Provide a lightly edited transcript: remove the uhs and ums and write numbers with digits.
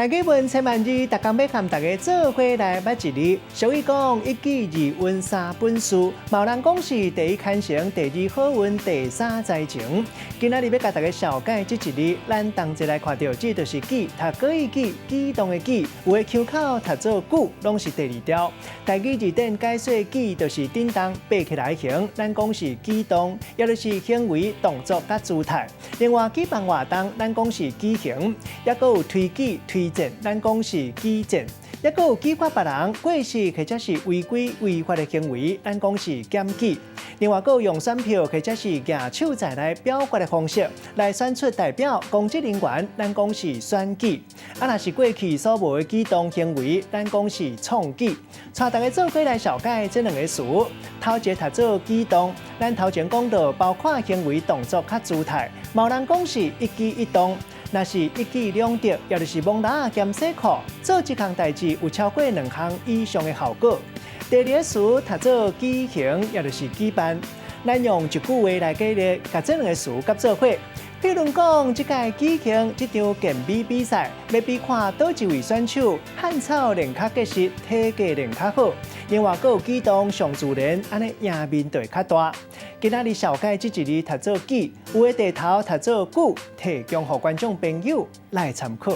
台語文千萬字，逐工欲佮大家做伙來捌一字。俗語講一舉二運三本事，嘛有人講是第一牽成，第二好運，第三才情。今仔日欲共大家紹介這一字，咱同齊來看著，這就是舉，讀國語舉，舉動的舉，有的腔口讀做久，攏是第二調。台語字典解說舉就是振動爬起來形，咱講是舉動，也就是行為動作佮姿態。另外舉辦活動，咱講是舉行，抑閣有推舉推薦，咱講是舉薦，抑閣有舉發別人過失或者是違規違法的行為，咱講是檢舉。另外，閣有用選票或者是舉手在來表決的方式來選出代表公職人員，咱講是選舉。啊，若是過去所無的舉動行為，咱講是創舉。帶大家做伙來紹介這兩个詞，頭一个讀做舉動，咱頭前講到包括行為動作佮姿態，嘛有人講是一舉一動。若是一舉兩得，也就是摸籃仔兼洗褲，做這項代誌有超過兩項以上的效果。第二个詞讀做舉行，也就是舉辦。咱用一句話來舉例，共這兩个詞佮做伙。比如講，這屆舉行這場健美比賽，欲比看佗一位選手漢草練較結實，體格練較好。另外，閣有舉動上自然，按呢贏面就會較大。今仔日紹介這一字讀做舉，有的地頭讀做久，提供予觀眾朋友來參考。